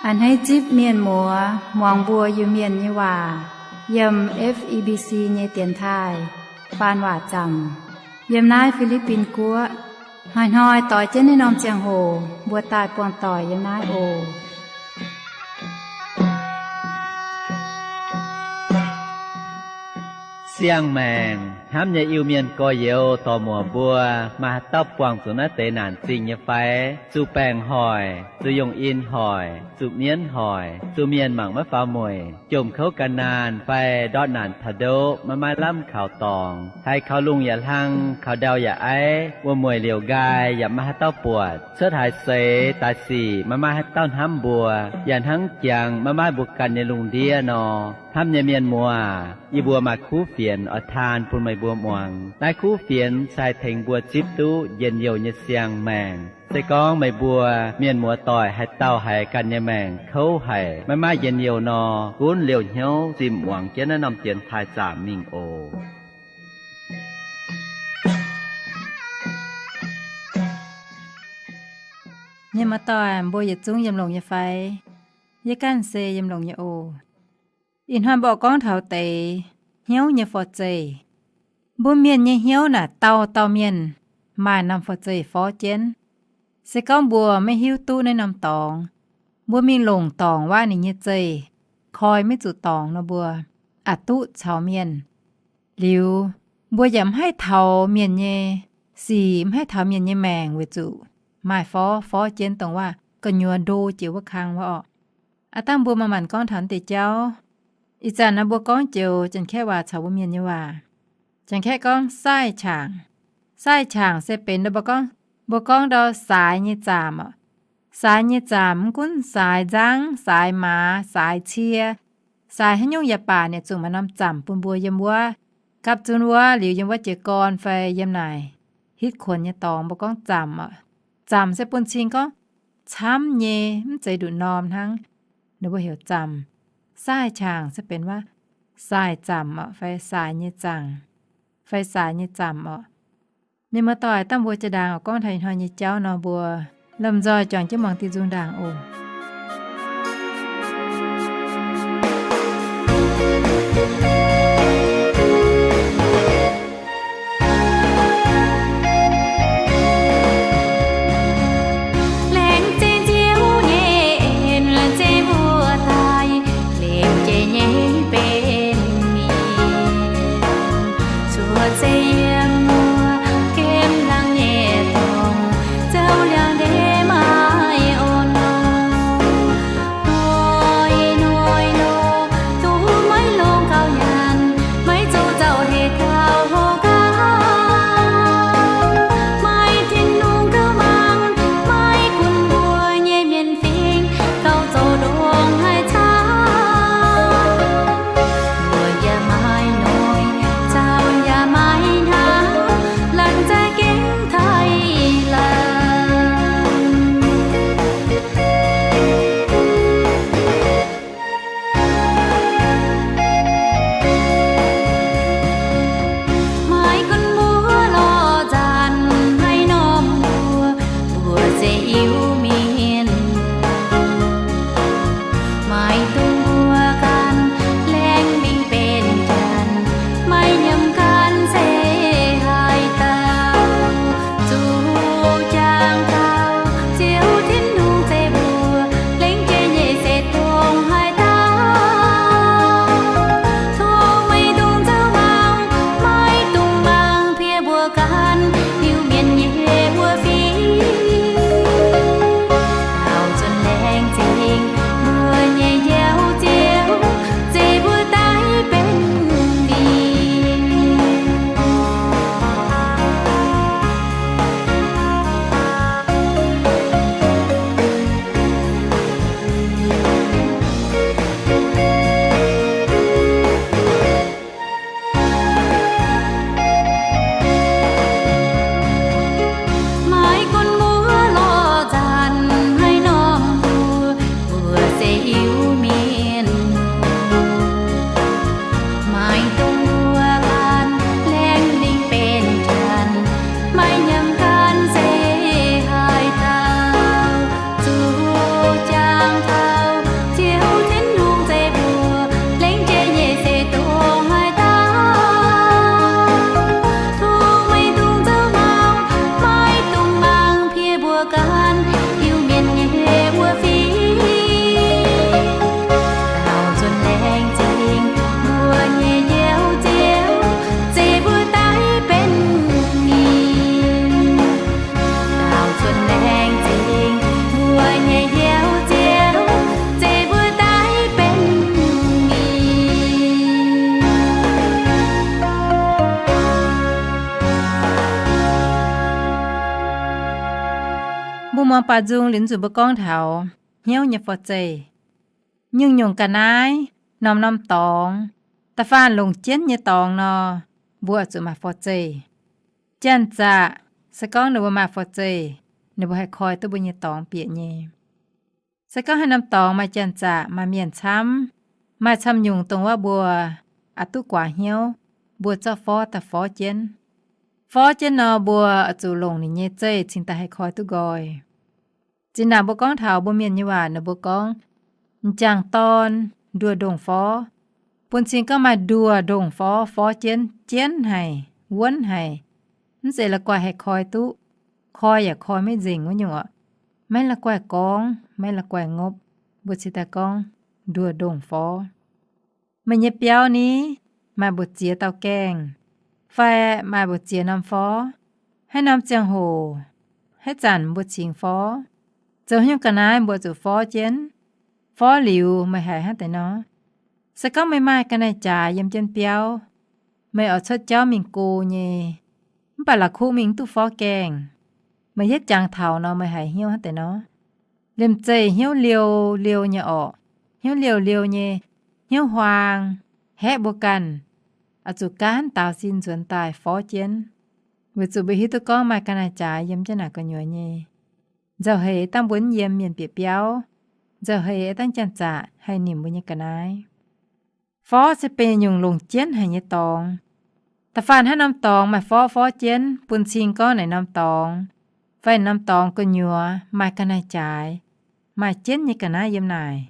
A'hneiv zipv mienh muoz muangx mbuo Iu-Mienh nyei waac yiem F E B C nyei dienx taaih faan waac zaamc yiem naaiv Fi^li^bin Guoqv. Hnoi-hnoi doix jienv naaiv norm ziangh hoc mbuo daaih buangh doic yiem naaiv oc. Siang-maengc hnamv nyei Iu-Mienh gorx-youz dorc-muoc mbuo, maaih haaix dauh buangh zuqc naaiv deix naanc zingh nyei fai? Zuqc baengc hoic, zuqc yungh in hoic, zuqc mienv hoic, zuqc mienh mangc maiv faaux mueic, jomc kouv gan naanh fai ndortv naanc taux ndoqv maiv maaih lamh kaux dorngx, haiz kaux lungh yaac hlang, kaux ndau yaac aiv, wuom-mueic liouc nqaai yaac maiv maaih haaix dauh buatc, cuotv haaix seix daaih sic maiv maaih haaix dauh hnamv mbuo, yaac hnangv jangx maiv maaih mbuo ganh nyei lungh ndiev nor. Hnamv nyei mienh muoz, yie mbuo maaih kuv fienx oix taan bun meih mbuo muangx. Naaiv kuv fienx se haih tengx mbuo zipv duqv njien-youh nyei siang-maengc. Se gorngv meih mbuo mienh muoz doic haaix dauh haiz ganh nyei maengc kouv haic, maiv maaih njien-youh nor, gunv liouh hnyouv zimh muangx jienv naaiv norm dienx taaih zaamc mingh oc. Mienh muoz doic, mbuo yietc zungv yiem longx nyei fai? Yie ganh se yiem longx nyei oc. Ih hnoi mbuo gorngv taux deix hnyouv nyei forv-zeih. Mbuo mienh nyei hnyouv naaic dauh dauh mienh maaih norm forv-zeih forv jienv. Se gorngv mbuo maiv hiuv duqv naaiv norm dorngx, mbuo mingh longc dorngc waac ninh nyei zeih koi maiv zuqc dorngx nor, mbuo aqc duqv caux mienh. Liuz, mbuo yaac maiv haih taux mienh nyei sic, maiv haih taux mienh nyei maengc weic zuqc maaih forv forv jienv dongh waac gu'nyuoz ndo jiex wuov kang wuov orqc. Aav dangh mbuo manc-manc gorngv taux deix jauv. Ih zanc naaiv mbuo gorngv joux Janx-Kaeqv waac caux mbuo mienh nyei waac. Janx-Kaeqv gorngv 赛场. 赛场 se benx mbuo gorngv, mbuo gorngv ndau saaix nyei zaamc oc. Saaix nyei zaamc mv gunv saaix nzangv, saaix maaz, saaix cie, saaix haaix nyungc yaac baac, ninh zungv maaih norm zaamc bun mbuo yiem wuov gapv zunv wuov, liuz yiem wuov jiez gorn fai yiem naaic hitv kuonx nyei dorngx mbuo gorngv zaamc oc. Zaamc se bun cing gorngv camv nyei, mv zeiz nduqc norm hnangv. Ninh mbuo heuc zaamc. 赛场 se benx wuov saaix zaamc oc, fai saaix nyei zaangc, fai saaix nyei zaamc oc. Mienh muoz-doic, dangh mbuo jaa-ndaangc oix gorngv taux ih hnoi nyei jauv nor, mbuo lomh nzoih juangc jienv muangx diuh nzung ndaangc oc. Laengz zingh Ziouv nyei en, laengz zingh mbuo daaih, laengz zingh nyei benx mienh, cuotv seix yiem wuov gemh hlang nyei dorngx, zoux liangx-ndeic maaih orn-lorqc. Norm baaix nzung liuz nzunc mbuo gorngv taux hnyouv nyei forv-zeih. Nyungc-nyungc ga'naaiv, norm-norm dorngx, da'faanh longc jienv nyei dorngx nor, mbuo oix zuqc maaih forv-zeih. Janx-zaqc, se gorngv ninh mbuo maaih forv-zeih, ninh mbuo haih koi duqv mbuo nyei dorngx bieqc nyei. Se gorngv haaix norm dorngx maaih janx-zaqc, maaih mienh camv, maaih camv nyungc dongh wuov mbuo aqc duqv guaax hnyouv, mbuo zorqv forv daaih forv jienv. Forv jienv nor, mbuo oix zuqc longc ninh nyei zeih cingx daaih haih koi duqv nqoi. Zinh ndaangc mbuo gorngv taux mbuo mienh nyei waac, ninh mbuo gorngv, m'jangc dorn nduoh ndongh forv, bun cing gorngv maaih nduoh ndongh forv forv jienv, jienv haic, wuonv haic, mv zeiz la'guaih haih koi duqv. Koi yaac koi maiv nzengc wuov nyungc orqc. Maiv la'guaih gorngv, maiv la'guaih ngopv, mbuo cingx daaih gorngv nduoh ndongh forv. Meih nyei biauv ni, maaih mbu'ziex dauh gaengh, fai maaih mbu'ziex norm forv? Haaix norm ziangh hoc, haaix zanc mbuo cingx forv? Zoux haaix nyungc ga'naaiv mbuo zuqc forv jienv? Forv liuz meih haiz hnangv deix nor? Se gorngv meih maaih ga'naaiv-jaaix yiem jienv biauv, meih oix cuotv jauv mingh go nyei, mv baac la'kuqv mingh mv duqv forv gaengh, meih hietv jangx taux nor meih haiz hnyouv hnangv deix nor? Liemh zeih hnyouv liouh liouh nyei orqc. Hnyouv liouh liouh nyei, hnyouv huaang, haeqv mbuo ganh, oix zuqc gaanv daaux sin nzuonx daaih forv jienv, weic zuqc mbuo hiuv duqv gorngv maaih ga'naaiv-jaaix yiem jienv naaic gu'nyuoz nyei. Nzauh heix dangh mbuo mv yiem mienh bieqc biauv, nzauh heix dangh janx-zaqc haih nimc mbuo nyei ga'naaiv. Forv se benx nyungc longc jienv haic nyei dorngx. Da'faanh haaix norm dorngx maaih forv forv jienv, bun cing gorngv naaic norm dorngx fai norm dorngx gu'nyuoz maaih ga'naaiv-jaaix, maaih jienv nyei ga'naaiv yiem naaic,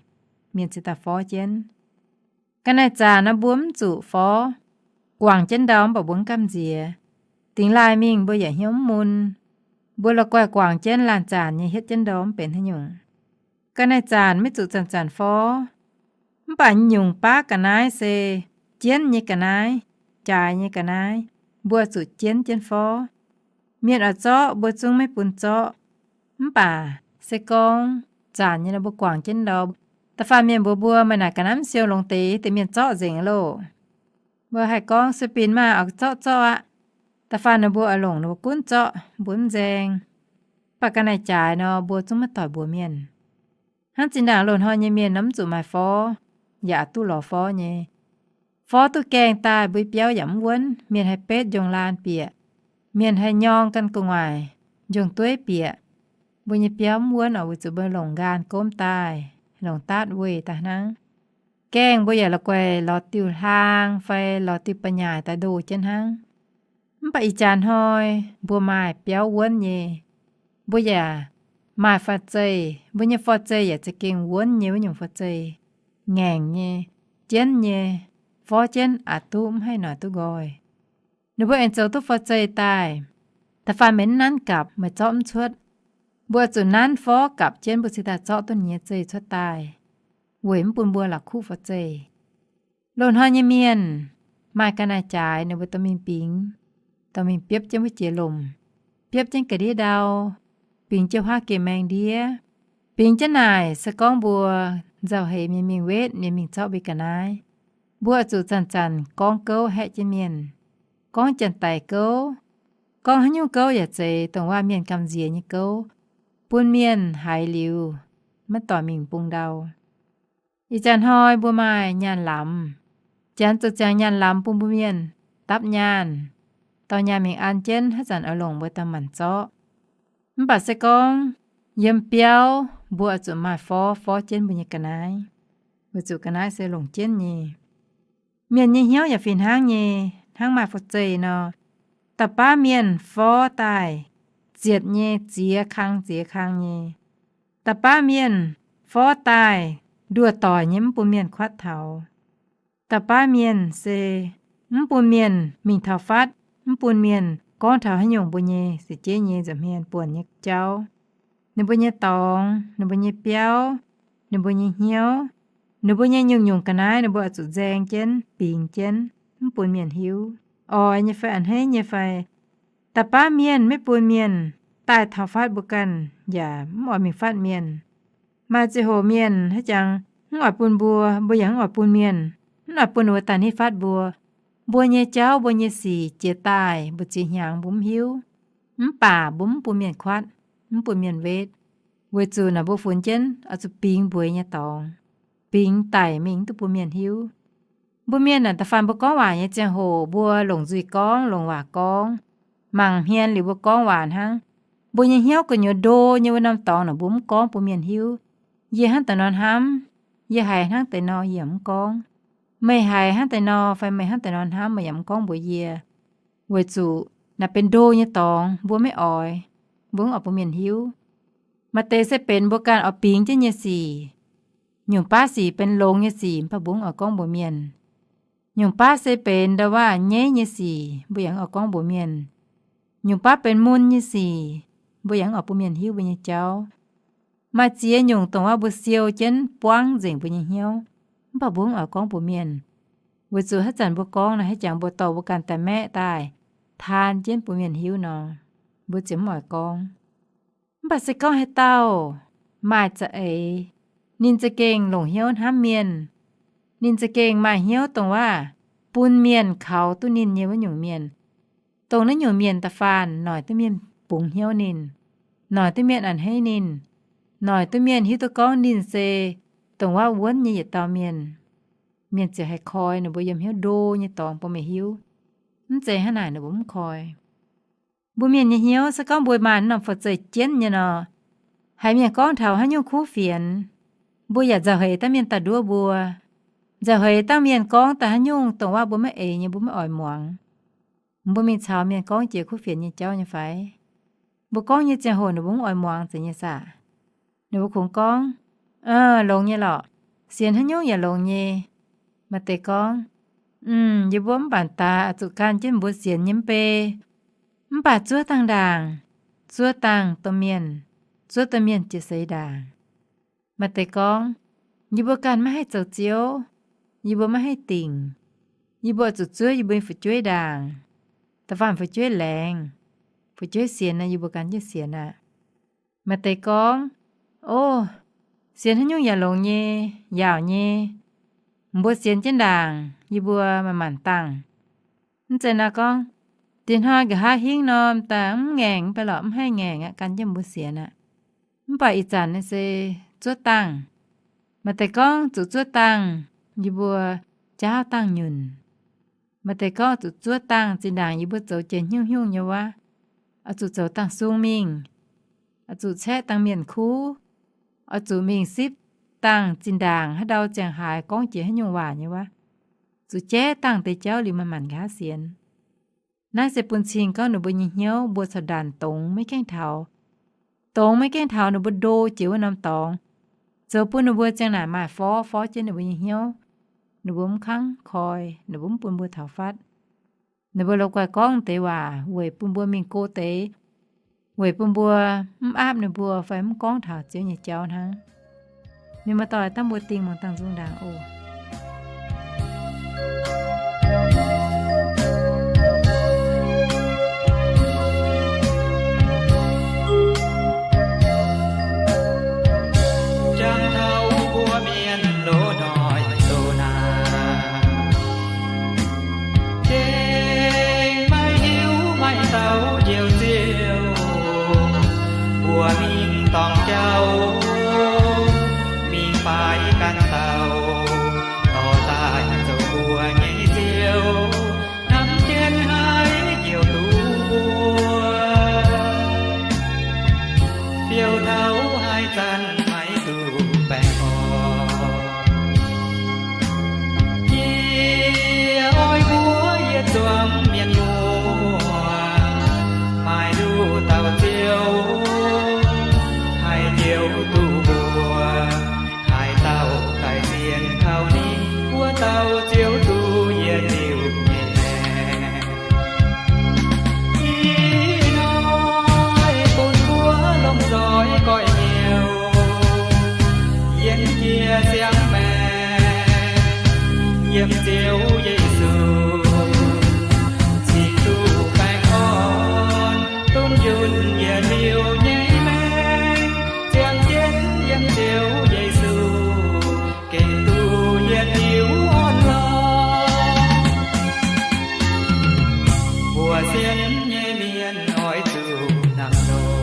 mienh cingx daaih forv jienv. Ga'naaiv-zaanc naaiv mbuo mv zuqc forv. Guangc jienv ndau mv baac mbuo mv gamh nziex. Dingx laaih mingh mbuo yaac hnyouv mv mun. Mbuo la'guaih guangc jienv laanh zaanc nyei hietv jienv ndau mv benx haaix nyungc. Ga'naaiv-zaanc maiv zuqc zanc-zanc forv. Mv baac nyungc baav ga'naaiv se jienv nyei ga'naaiv, jaaix nyei ga'naaiv, mbuo zuqc jienv jienv forv. Mienh oix zorqv mbuo zungv maiv bun zorqv. Mv baac se gorngv zanc nyei nor mbuo guangc jienv ndau, da'faanh mienh mbuox mbuo, meih naaic ga'naaiv mv siou longx deix, deix mienh zorqv nzengc loh. Mbuo haih gorngv, se binc maah, oix zorqv zorqv aqv. Da'faanh ninh mbuo oix longc ninh mbuo gunv zorqv, mbuo mv nzaeng. Mv baac ga'naaiv-jaaix nor mbuo zungv maiv doic mbuox mienh. Hnangv zinh ndaangc loz-hnoi nyei mienh nor mv zuqc maaih forv, yaac duqv lorz forv nyei. Forv duqv gaengh daaih mbuo biauv yaac mv wuonv, mienh haih betv njongc laanh bieqc, mienh haih nyorng ganh gu'nguaaic njongc dueiv bieqc. Mbuo nyei biauv mv wuonv oc, weic zuqc mbuo longc nqaanh gomv daaih, longc daatv weih daaih hnangv. Gaengh mbuo yaac la'guaih lorz diuh hlaang fai lorz diuh ba'nyaaic daaih ndoh jienv hnangv. Mv baac ih jaax hnoi mbuo maaih biauv wuonv nyei, mbuo yaac maaih forv-zeih, mbuo nyei forv-zeih yaac za'gengh wuonv nyei wuov nyungc forv-zeih, ngaengc nyei, jienv nyei, forv jienv aqc duqv mv haih noic duqv nqoi. Ninh mbuo aengx zoux duqv forv-zeih daaih, da'faanh meih mv nanv gapc, meih zorqv mv cuotv. Mbuo zuqc nanv forv gapc jienv mbuo cingx daaih zorqv duqv ninh nyei zeih cuotv daaih, weic mv bun mbuo la'kuqv forv-zeih. Loz-hnoi nyei mienh maaih ga'naaiv-jaaix, ninh mbuo dorh mingh bingx, dorh mingh biopv jienv wuov jiex lomc, biopv jienv ga'ndiev ndau, bingx jienv huaav geh maeng ndiev. Bingx jienv naaic, se gorngv mbuo nzauh heix mienh mingh wetv, mienh mingh zorqv mbuo ga'naaiv, mbuo oix zuqc zanc-zanc gorngv gouv haeqv jienv mienh, gorngv janx-daic gouv, gorngv haaix nyungc gouv yaac zeiz dongh waac mienh gamh nziex nyei gouv, bun mienh haiz liuz maiv doic mingh bung ndau. Ih jaax hnoi mbuo maaih nyaanh lamz, janx zoux ziangx nyaanh lamz bun mbuo mienh dapv nyaanh, dorh nyaanh mingh an jienv, haaix zanc oix longc mbuo daaih maanc zorqv. Mv baac se gorngv yiem biauv mbuo oix zuqc maaih forv forv jienv mbuo nyei ga'naaiv, weic zuqc ga'naaiv se longc jienv nyei. Mienh nyei hnyouv yaac fih hnangv nyei. Hnangv maaih forv-zeih nor, da'baav mienh forv daaih zietc nyei, ziex kang ziex kang nyei. Da'baav mienh forv daaih nduoh doic nyei, mv bun mienh kuatv taux. Da'baav mienh se mv bun mienh mingh taux fatv, mv bun mienh gorngv taux haaix nyungc mbuo nyei se jeiv nyei nza'hmien buonc nyei jauv. Ninh mbuo nyei dorngx, ninh mbuo nyei biauv, ninh mbuo nyei hnyouv, ninh mbuo nyei nyungc-nyungc ga'naaiv ninh mbuo oix zuqc nzaeng jienv, bingx jienv, mv bun mienh hiuv. Oix nyei fai a'hneiv nyei fai, da'baav mienh maiv bun mienh daaih taux fatv mbuo ganh, yaac mv oix mingh fatv mienh. Maaih ziangh hoc mienh haaix jangx mv oix bun mbuo, mbuo yaac mv oix bun mienh, mv oix bun ninh mbuo daaih nitv fatv mbuo. Mbuo nyei jauv, mbuo nyei sic jiex daaih mbu'ziex hnyangx mbuo mv hiuv, mv baac mbuo mv bun mienh kuatv, mv bun mienh wetv. Weic zuqc naaic mbuo funx jienv oix zuqc bingx mbueiz nyei dorngx, bingx daic mingh mv duqv bun mienh hiuv. Mbuo mienh naaic da'faanh mbuo gorngv waac nyei ziangh hoc mbuo longc nzuih gorngv, longc waac gorngv, mangc hmien liuz mbuo gorngv waac hnangv. Mbuo nyei hnyouv gu'nyuoz ndo nyei wuov norm dorngx naaic mbuo mv gorngv bun mienh hiuv. Yie hnangv deix nor hnamv, yie haiz hnangv deix nor yie yaac mv gorngv. Meih haiz hnangv deix nor fai meih hnangv deix nor hnamv meih yaac mv gorngv mbuox yie. Weic zuqc naaic benx ndo nyei dorngx mbuo maiv oix, mbuo mv oix bun mienh hiuv. Maaih deix se benx mbuo ganh oix bingx jienv nyei sic. Nyungc baav sic benx longx nyei sic mv baac mbuo mv oix gorngv mbuox mienh. Nyungc baav se benx ndau-waav nyeiv nyei sic mbuo yaac mv oix gorngv mbuox mienh. Nyungc baav benx mun nyei sic mbuo yaac mv oix bun mienh hiuv mbuo nyei jauv. Maaih ziex nyungc dongh wuov mbuo siou jienv buangv nzengc mbuo nyei hnyouv, mv baac mbuo mv oix gorngv mbuox mienh. Weic zuqc haaix zanc mbuo gorngv naaic, haaix jangx mbuo dorh mbuo ganh daaih maeqv daaih taan jienv bun mienh hiuv nor, mbuo ziouc mv oix gorngv. Mv baac se gorngv haaix dauh maaih za'eix, ninh za'gengh longc hnyouv hnamv mienh, ninh za'gengh maaih hnyouv dongh wuov bun mienh kaux duqv ninh nyei wuov nyungc mienh, dongh naaiv nyungc mienh da'faanh noic duqv mienh bungx hnyouv ninh, noic duqv mienh a'hneiv ninh, noic duqv mienh hiuv duqv gorngv ninh se dongh wuov wuonv nyei yietc dauh mienh, mienh ziouc haih koi ninh mbuo yiem hnyouv ndo nyei dorngx bun meih hiuv. Mv zeiz hnangv naaic ninh mbuo mv koi. Mbuo mienh nyei hnyouv se gorngv mbuo maaih norm fou zeiv jienv nyei nor, haiz mienh gorngv taux haaix nyungc kuv fienx, mbuo yaac nzauh heix dangh mienh daaih nduov mbuo, nzauh heix dangh mienh gorngv daaih haaix nyungc dongh wuov mbuo maiv eix nyei, mbuo maiv oix muangx. Mbuo mingh caux mienh gorngv jiex kuv fienx nyei jauv nyei fai? Mbuo gorngv nyei ziangh hoc ninh mbuo mv oix muangx zeiz nyei saah? Ninh mbuo kungx gorngv, Aa, longx nyei lorqc. Sienx haaix nyungc yaac longx nyei. Maaih deix gorngv, Mm, yie mbuo mv baac daaix oix zuqc gan jienv mbuo sienx nyei mv bei. Mv baac zuov dangh ndaangc, zuov dangh domh mienh, zuov domh mienh jiex seix ndaangc. Maaih deix gorngv, Yie mbuo ganh maiv haih zoux ziouv, yie mbuo maiv haih dingc. Yie mbuo oix zuqc zuov yie mbuo nyei fu'jueiv ndaangc. Da'faanh fu'jueiv laengz, fu'jueiv sienx nor yie mbuo gan jienv sienx aqv. Maaih deix gorngv, O, sienx haaix nyungc yaac longx nyei, yaauc nyei. Mbuo sienx jienv ndaangc, yie mbuo manc-manc dangh. Mv zeiz nor gorngv, Diex hnoi nqa'haav hingv norm daaih mv ngaengc, mv baac lorqc mv haih ngaengc aqv, gan jienv mbuo sienx aqv. Mv baac ih zanc naaiv se zuov dangh. Maaih deix gorngv zuqc zuov dangh, yie mbuo jaauv dangh nyunc. Maaih deix gorngv zuqc zuov dangh zinh ndaangc yie mbuo zoux jiex hnyungc-hnyungc nyei wuov, oix zuqc zoux dangh sung mingh, oix zuqc caeqv dangh mienh kuv, oix zuqc mingh sipv dangh zinh ndaangc haaix ndau ziangh haaix gorngv jiex haaix nyungc waac nyei wuov, zuqc jaiv dangh deix jauv liuz manc-manc nqa'haav sienx. Naaiv se bun cing gorngv ninh mbuo nyei hnyouv mbuo caux ndaanc dongz maiv gaengh taux. Dongz maiv gaengh taux ninh mbuo ndo jiex wuov norm dorngx, zoux bun ninh mbuo ziang naaic maaih forv forv jienv ninh mbuo nyei hnyouv. Ninh mbuo mv kangv koi, ninh mbuo mv bun mbuo taux fatv. Ninh mbuo lorz guaih gorngv deix waac weic bun mbuo mingh go deix, weic bun mbuo mv aapv ninh mbuo fai mv gorngv taux Ziouv nyei jauv hnangv. Mienh muoz-doic, dangh mbuo dingh muangx dangh nzung ndaangc oc. Jangx taux mbuo mienh loz-hnoi loz-naanc, gengh maiv hiuv maiv dau njoux Ziouv. Mbuo mingh dorngc jauv, mingh faix ganh dauh, dorh daaih zoux mbuo nyei Ziouv, hnamv jienv haiz njoux duqv mbuo, fiou taux haaix zanc maiv duqv baengh orn. Yie oix mbuox yietc zuangx mienh muoz, maaih nduqc dauh Ziouv haih njoux duqv mbuo. Haaix dauh daaih sienx kaux ninh, wuov dauh ziouc duqv yietc liuz nyei maengc. Ih hnoi bun mbuo lomh nzoih goiv-nyouv, yienx jiex siang-maengh yiem Ziouv Yesu, cingx duqv baengh orn, duqv yunh yietc liuz nyei maengh, ziangh jienv yiem Ziouv Yesu, gengh duqv yietc liuz orn-lorqc. Mbuo sienx nyei mienh oix zuqc hnangv nor.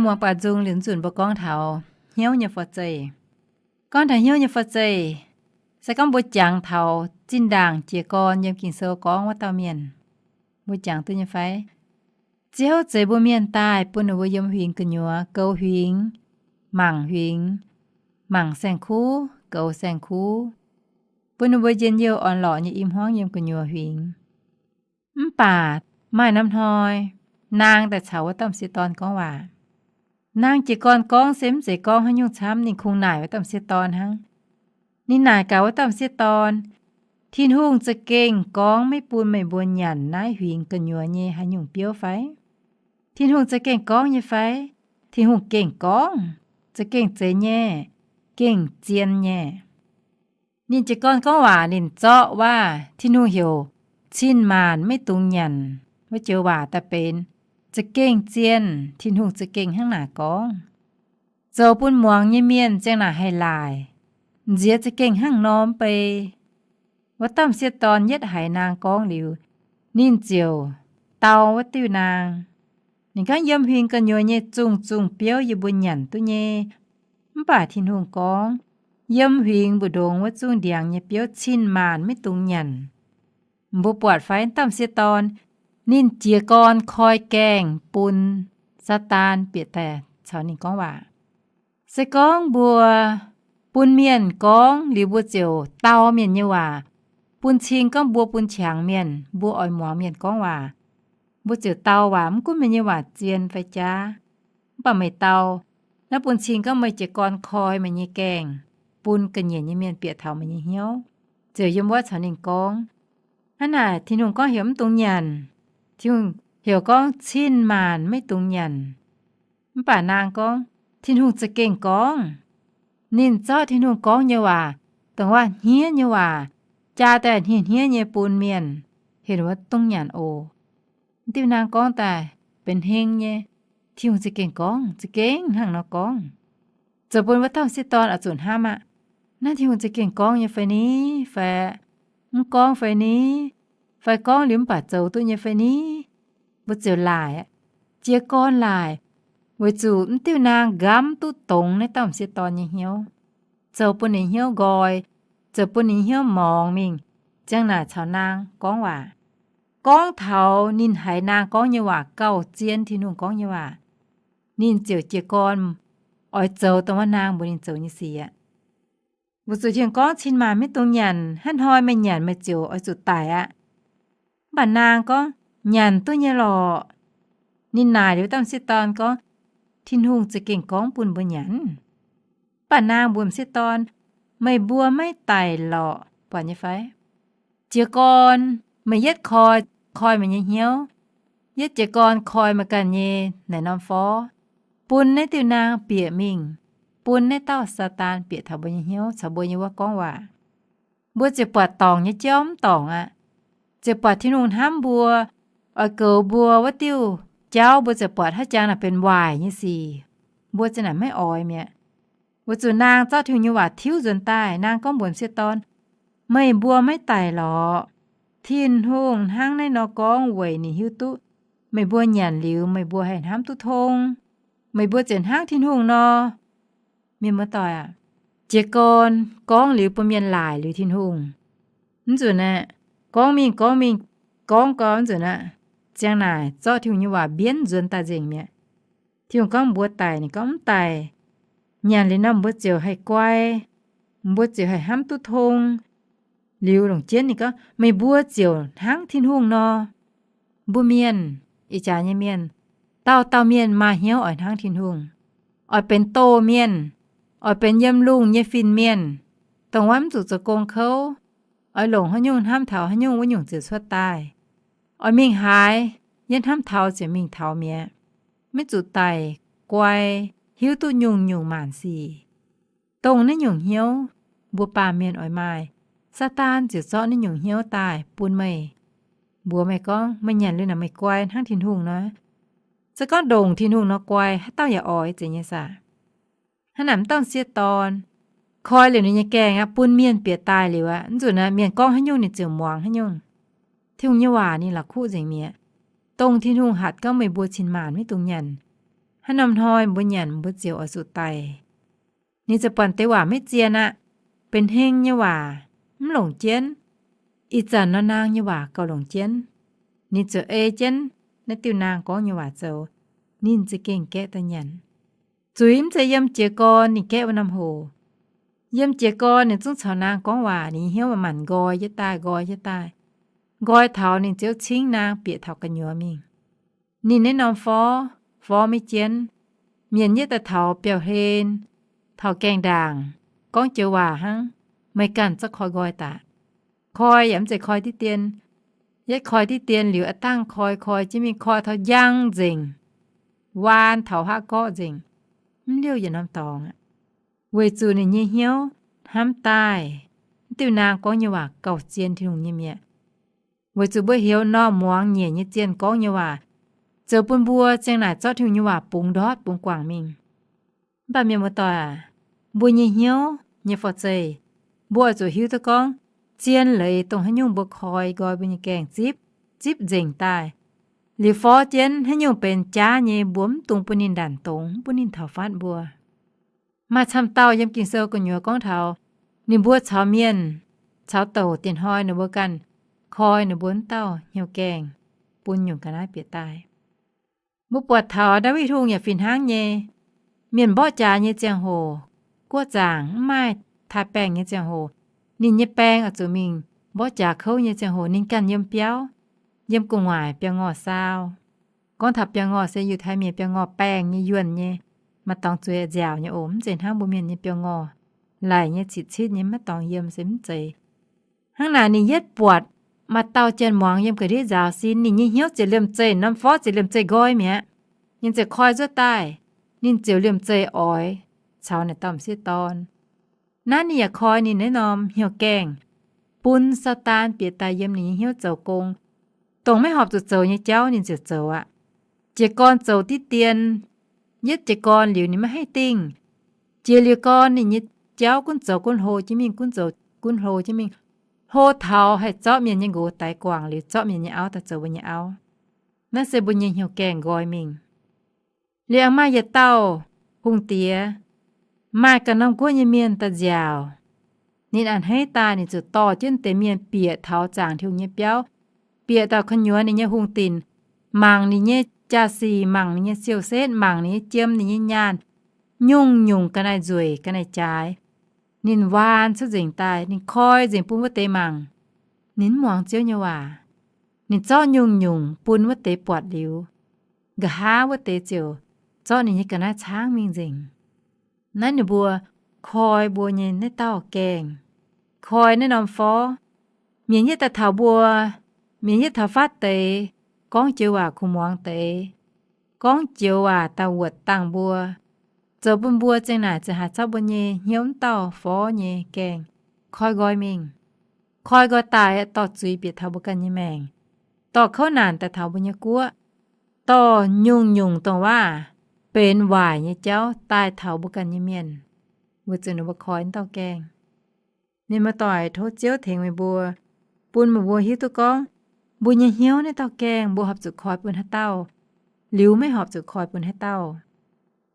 Muangx baac nzung liuz nzunc mbuo gorngv taux hnyouv nyei forv-zeih. Gorngv taux hnyouv nyei forv-zeih, se gorngv mbuo jangx taux zinh ndaangc jiez gorn yiem Ging-Sou gorngv wuov dauh mienh, mbuo jangx duqv nyei fai? Ziouv zeix mbuo mienh daaih bun ninh mbuo yiem huingx gu'nyuoz goux huingx, mangc huingx, mangc saeng-kuv, goux saeng-kuv, bun ninh mbuo njien-youh orn-lorqc nyei i hmuangv yiem gu'nyuoz huingx. Mv baac maaih norm hnoi, naang daaih caux wuov dauh m'sieqv dorn gorngv waac. Naang jiez gorn gorngv se mv zeiz gorngv haaix nyungc camv, ninh kungx naaic wuov dauh m'sieqv dorn hnangv. Ninh naaic gaax wuov dauh m'sieqv dorn, Tin-Hungh za'gengh gorngv maiv bun meih mbuo nyanc naaiv huingx gu'nyuoz nyei haaix nyungc biouv fai? Tin-Hungh za'gengh gorngv nyei fai? Tin-Hungh gengh gorngv, za'gengh zeiz nyei, gengh zien nyei. Ninh jiez gorn gorngv waac, ninh zorqv waac Tin-Hungh heuc cin-maanc maiv dungx nyanc wuov joux waac daaih benx za'gengh zien, Tin-Hungh za'gengh hnangv naaic gorngv. Zoux bun muangx nyei mienh ziang naaic haih laaic, nziex za'gengh hnangv norm bei. Wuov dauh m'sieqv dorn yietv haiz naang gorngv liuz, ninh ziouc dau wuov diuh naang. Ninh gorngv, Yiem huingx gu'nyuoz nyei zungh zungh biouv yie mbuo nyanc duqv nyei. Mv baac Tin-Hungh gorngv, Yiem huingx mbu'ndongx wuov zungv ndiangx nyei biouv cin-maanc maiv dungx nyanc. Mbuo buatc fai wuov dauh m'sieqv dorn, ninh jiez gorn koi gaengh bun Saadaan bieqc daaih caux ninh gorngv waac. Se gorngv mbuo bun mienh gorngv liuz mbuo ziouc dau mienh nyei waac, bun cing gorngv mbuo bun qangx mienh, mbuo oix muangx mienh gorngv waac, mbuo ziouc dau waac, mv gunv meih nyei waac zien fai jaav. Mv baac meih dau, naaiv bun cing gorngv meih jiez gorn koi meih nyei gaengh bun ga'nyiec nyei mienh bieqc taux meih nyei hnyouv, ziouc yiem wuov caux ninh gorngv. Hnangv naaic Tin-Hungh gorngv heuc mv dungx nyanc. Tin-Hungh heuc gorngv cin-maanc maiv dungx nyanc. Mv baac naang gorngv, Tin-Hungh za'gengh gorngv. Ninh zorqv Tin-Hungh gorngv nyei waac, dongh waac hniev nyei waac, jaa daaih hniev-hniev nyei bun mienh, heuc wuov dongh nyanc oc. Diuh naang gorngv daaih benx heng nyei. Tin-Hungh za'gengh gorngv, za'gengh hnangv nor gorngv. Zoux bun wuov dauh m'sieqv dorn oix zuqc hnamv aqv. Naaiv Tin-Hungh za'gengh gorngv nyei fai ni? Fai mv gorngv fai ni? Fai gorngv liuz mv baac zoux duqv nyei fai ni? Mbuo ziouc laaic, jiez gorn laaic, weic zuqc mv diuh naang nqamv duqv dongz naaiv dauh m'sieqv dorn nyei hnyouv, zoux bun ninh hnyouv nqoi, zoux bun ninh hnyouv morngx mingh, ziang naaic caux naang gorngv waac. Gorngv taux ninh haiz naang gorngv nyei waac gauh zien Tin-Hungh gorngv nyei waac, ninh ziouc jiez gorn oix zoux dongh wuov naang mbuox ninh zoux nyei sic aqv. Weic zuqc Tin-Hungh gorngv, Cin-maanc maiv dungx nyanc, hnangv hnoi meih nyanc meih ziouc oix zuqc daic aqv. Mv baac naang gorngv, Nyanc duqv nyei lorqc. Ninh naaic liuz dauh m'sieqv dorn gorngv, Tin-Hungh za'gengh gorngv bun mbuo nyanc. Mv baac naang mbuox m'sieqv dorn, Meih mbuo maiv daic lorqc, buatc nyei fai? Jiez gorn meih yietv koi, koi meih nyei hnyouv, yietv jiez gorn koi meih ganh nyei naaic norm forv, bun naaiv diuh naang bieqc mingh, bun naaiv dauh Saadaan bieqc taux mbuo nyei hnyouv caux mbuo nyei wuov gorngv waac. Mbuo ziouc buatc dorngc nyei jauv mv dorngc aqv. Ziouc buatc Tin-Hungh hnamv mbuo, oix goux mbuo wuov diuh jauv, mbuo ziouc buatc haaix jangx naaic benx waaic nyei sic, mbuo ziouc naaic maiv oix mi'aqv. Weic zuqc naang zorqv Tin-Hungh nyei waac tiuv nzuonx daaih. Naang gorngv mbuox m'sieqv dorn, Meih mbuo maiv daic lorqc. Tin-Hungh hnangv naaiv nor gorngv weic ninh hiuv duqv meih mbuo nyanc liuz meih mbuo haih hnamv duqv tong, meih mbuo ziouc hnangv Tin-Hungh nor. Mienh muoz-doic aac, jiez gorn gorngv liuz bun mienh laaic liuz Tin-Hungh, mv nzunc aeqv, gorngv mingh gorngv mingh, gorngv gau mv nzunc aqv, ziang naaic zorqv Tin-Hungh nyei waac mbienv nzuonx daaih nzengc mi'aqv. Tin-Hungh gorngv mbuo daic, ninh gorngv mv daic. Nyanc liuz nor mbuo ziouc haih guai, mbuo ziouc haih hnamv duqv tong. Liuz longc jienv ninh gorngv, Meih mbuo ziouc hnangv Tin-Hungh nor. Mbuo mienh, ih jaax nyei mienh, dauh dauh mienh maaih hnyouv oix hnangv Tin-Hungh, oix benx doh mienh, oix benx yiem lungh nyei fin-mienh, dongh wuov mv zuqc zoux gong kouv, oix longc haaix nyungc hnamv taux haaix nyungc wuov nyungc ziouc cuotv daaih. Oix mingh haaix, yie hnamv taux ziouc mingh taux mi'aqv. Maiv zuqc daic, guai, hiuv duqv nyungc-nyungc maanc sic. Dongh naaiv nyungc hnyouv mbuo baamh mienh oix maaih, Saadaan ziouc zorqv naaiv nyungc hnyouv daaih bun meih, mbuox meih gorngv meih nyanc liuz naaic meih guai hnangv Tin-Hungh nor. Se gorngv ndongc Tin-Hungh nor guai, haaix dauh yaac oix, zeiz nyei saah? Hnangv naaic m'dauh m'sieqv dorn, koi liuz ninh nyei gaengh aqv, bun mienh bieqc daaih liuz aqv, mv nzunc aqv, mienh gorngv haaix nyungc ninh ziouc muangx haaix nyungc. Tin-Hungh nyei waac ninh la'kuqv nzengc mi'aqv. Dongh Tin-Hungh hatc gorngv meih mbuo cin-maanc maiv dungx nyanc, Haaix norm hnoi mbuo nyanc mbuo ziouc oix zuqc daic. Ninh ziouc buatc deix waac maiv zien aqv. Benx heng nyei waac mv longc jienv. Ih zanc nor naang nyei waac gauh longc jienv. Ninh ziouc ei jienv naaiv diuh naang gorngv nyei waac zoux. Ninh za'gengh gaeqv daaih nyanc. Zuiz mv zeiz yiem jiez gorn ninh gaeqv wuov norm hoc. Yiem jiez gorn ninh zungv caux naang gorngv waac, ninh nyei hnyouv manc-manc nqoi jienv daaih, nqoi jienv daaih. Nqoi taux ninh ziouc cingv naang bieqc taux gu'nyuoz mingh. Ninh naaiv norm forv, forv maiv jienv. Mienh yietv daaih taux biauv-hlen, taux gaengh ndaangc, gorngv joux waac hnangv, meih ganh za'gengh koi nqoi daaih. Koi yaac mv zeiz koi diqv dien. Yietv koi diqv dien liuz, a'dangh koi, koi jienv mingh, koi taux njang nzengc, waan taux haav gorqv nzengc, mv liouh yietc norm dorngx aqv. Weic zuqc ninh nyei hnyouv hnamv daaih diuh naang gorngv nyei waac gauh zien Tin-Hungh nyei mi'aqv. Weic zuqc mbuo heuc norm muangx nyeic nyei zienh gorngv nyei waac, zoux bun mbuo ziang naaic zorqv Tin-Hungh nyei waac bungx ndortv bungx guangc mingh. Mv baac mienh muoz-doic aac, mbuo nyei hnyouv nyei forv-zeih, mbuo oix zuqc hiuv duqv gorngv, zien leiz dongh haaix nyungc mbuo koi nqoi mbuo nyei gaengh zipv, zipv nzengc daaih. Liuz forv jienv haaix nyungc benx jaav nyei, mbuo mv dungx bun ninh ndanc dongz, mv bun ninh taux fatv mbuo. Maaih camv dauh yiem Ging-Sou gu'nyuoz gorngv taux ninh mbuo caux mienh caux douc dienh hnoi ninh mbuo ganh koi ninh mbuo wuov dauh hnyouv gaengh, bun nyungc ga'naaiv bieqc daaih. Mbuo buatc taux Ndaawitv Hungh yaac fih hnangv nyei. Mienh mborqv jaax nyei ziangh hoc, guoqv zaangc mv maaih taaix-baengh nyei ziangh hoc, ninh nyei baeng oix zuqc mingh mborqv jaax kouv nyei ziangh hoc ninh ganh yiem biauv, yiem gu'nguaaic biauv-ngorh saau. Gorngv taux biauv-ngorh se Yiutai Mienh biauv-ngorh baengh nyei yuonh nyei, maaih dorngx zueiz nziaauc nyei oc. Mv zeiz hnangv mbuo mienh nyei biauv-ngorh, laic nyei, citv-citv nyei, maiv dorngx yiem se mv zeiz. Hnangv naaic ninh yietv buatc maaih dauh janx-muangz yiem ga'ndiev nzaaux sin, ninh nyei hnyouv ziouc liemh zeih, norm forv ziouc liemh zeih nqoi mi'aqv. Ninh ziouc koi nzuov daaih, ninh ziouc liemh zeih oix caux naaic dauh m'sieqv dorn. Naaiv ninh yaac koi ninh naaiv norm hnyouv gaengh bun Saadaan bieqc daaih yiem ninh nyei hnyouv zoux gong. Dongh maiv horpc zuqc zoux nyei jauv ninh ziouc zoux aqv. Jiez gorn zoux diqv dien, yietv jiez gorn liuz ninh maiv haih dingh. Jiez liuz gorn ninh nyei jauv gunv zoux gunv hlo jienv mingh, gunv zoux gunv hlo jienv mingh, hlo taux haih zorqv mienh nyei nqox daix guangc liuz zorqv mienh nyei auv daaih zoux mbuo nyei auv. Naaiv se mbuo nyei hnyouv gaengh nqoi mingh. Liuz aengx maaih yietc dauh hungh diex, maaih ganh norm guoqv nyei mienh daaih nziaauc. Ninh a'hneiv daaih ninh ziouc dorh jienv deix mienh bieqc taux zaangc Tin-Hungh nyei biauv, bieqc taux gu'nyuoz ninh nyei hungh dinc, mangc ninh nyei jaa-sic, mangc ninh nyei siou-setv, mangc ninh nyei jiem, ninh nyei nyaanh, nyungc-nyungc ga'naaiv nzueic ga'naaiv jaaix. Ninh waan cuotv nzengc daaih, ninh koi nzengc bun wuov deix mangc. Ninh mv muangx Ziouv nyei waac. Ninh zorqv nyungc-nyungc bun wuov deix buatc liuz, nqa'haav wuov deix ziouc zorqv ninh nyei ga'naaiv caangv mingh nzengc. Naaiv ninh mbuo koi mbuo nyei naaiv dauh gaengh, koi naaiv norm forv. Mienh yietv daaih taux mbuo, mienh yietv taux fatv deix, gorngv joux waac kuh muangx deix, gorngv joux waac daaih wuotc dangh mbuo, zoux bun mbuo ziang naaic ziouc haaix zorqv mbuo nyei hnyouv wuov dauh forv nyei gaengh koi nqoi mingh. Koi nqoi daaih dorh zuiz bieqc taux mbuo ganh nyei maengc, dorh kouv naanc daaih taux mbuo nyei guoqv, dorh nyungc-nyungc dongh waac benx waaic nyei jauv daaih taux mbuo ganh nyei mienh, weic zuqc ninh mbuo koi wuov dauh gaengh. Mienh muoz-doic, tov Ziouv tengx meih mbuo, bun meih mbuo hiuv duqv gorngv mbuo nyei hnyouv naaiv dauh gaengh mbuo horpc zuqc koi bun haaix dauh, liuz maiv horpc zuqc koi bun haaix dauh.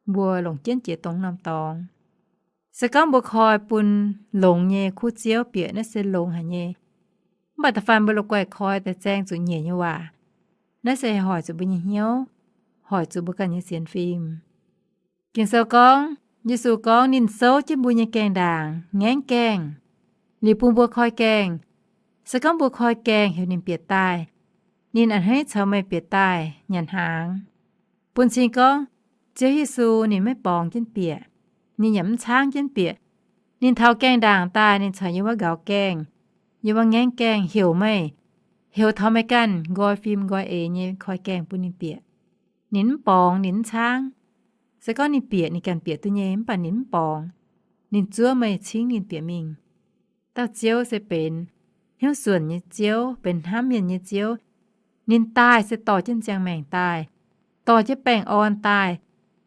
Mbuo longc jienv jiex dongh norm dorngx. Se gorngv mbuo koi bun longx nyei kuv ziouv bieqc, naaiv se longx haic nyei. Mv baac da'faanh mbuo la'guaih koi daaih zaeng zuqc nyiec nyei waac, naaiv se hoic zuqc mbuo nyei hnyouv, hoic zuqc mbuo ganh nyei sienx fim. Ging-Sou gorngv, Yesu gorngv ninh souv jienv mbuo nyei gaengh ndaangc, ngaengv gaengh, liuz bun mbuo koi gaengh. Se gorngv mbuo koi gaengh heuc ninh bieqc daaih, ninh a'hneiv caux meih bieqc daaih nyanc hnaangx. Bun cing gorngv, Ziouv Yesu ninh maiv borngz jienv bieqc, ninh yaac mv caangv jienv bieqc. Ninh taux gaengh ndaangc daaih, ninh caux yiem wuov nqaux gaengh, yiem wuov ngaengv gaengh heuc meih, heuc taux meih ganh nqoi fim nqoi eix nyei koi gaengh bun ninh bieqc. Ninh mv borngz, ninh mv caangv. Se gorngv ninh bieqc, ninh ganh bieqc duqv nyei, mv baac ninh mv borngz. Ninh zuov meih cingv ninh bieqc mingh. Dauh Ziouv se benx hnyouv suonc nyei Ziouv, benx hnamv mienh nyei Ziouv. Ninh daaih se dorh jienv ziangh maengc daaih, dorh jienv baengh orn daaih,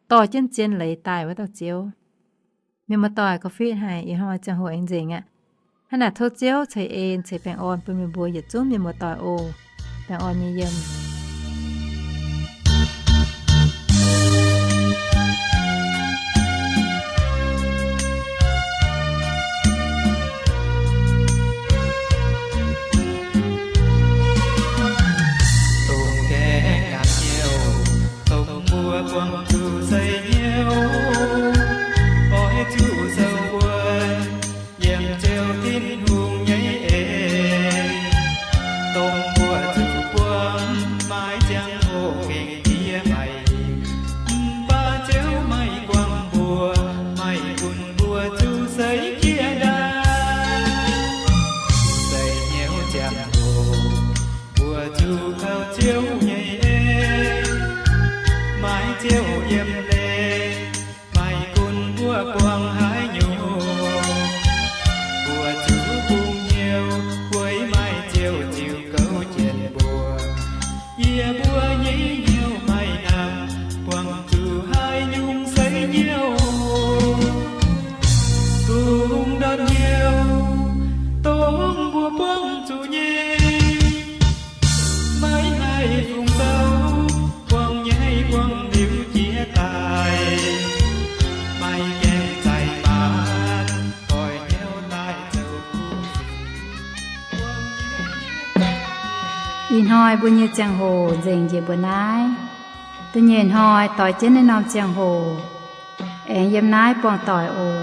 dorh jienv zien leiz daaih wuov dauh Ziouv. Mienh muoz-doic, gorngv fitv haic, ih hnoi ziangh hoc aengx nzengc aqv. Hnangv naaic tov Ziouv ceix en ceix baengh orn bun meih mbuo yietc zungv mienh muoz-doic oc. Baengh orn nyei yiem. Ih hnoi mbuo nyei ziangh hoc nzengc njiec mbuo naaiv. Da'nyeic hnoi doix jienv naaiv norm ziangh hoc, aengx yiem naaiv buangh doic oc.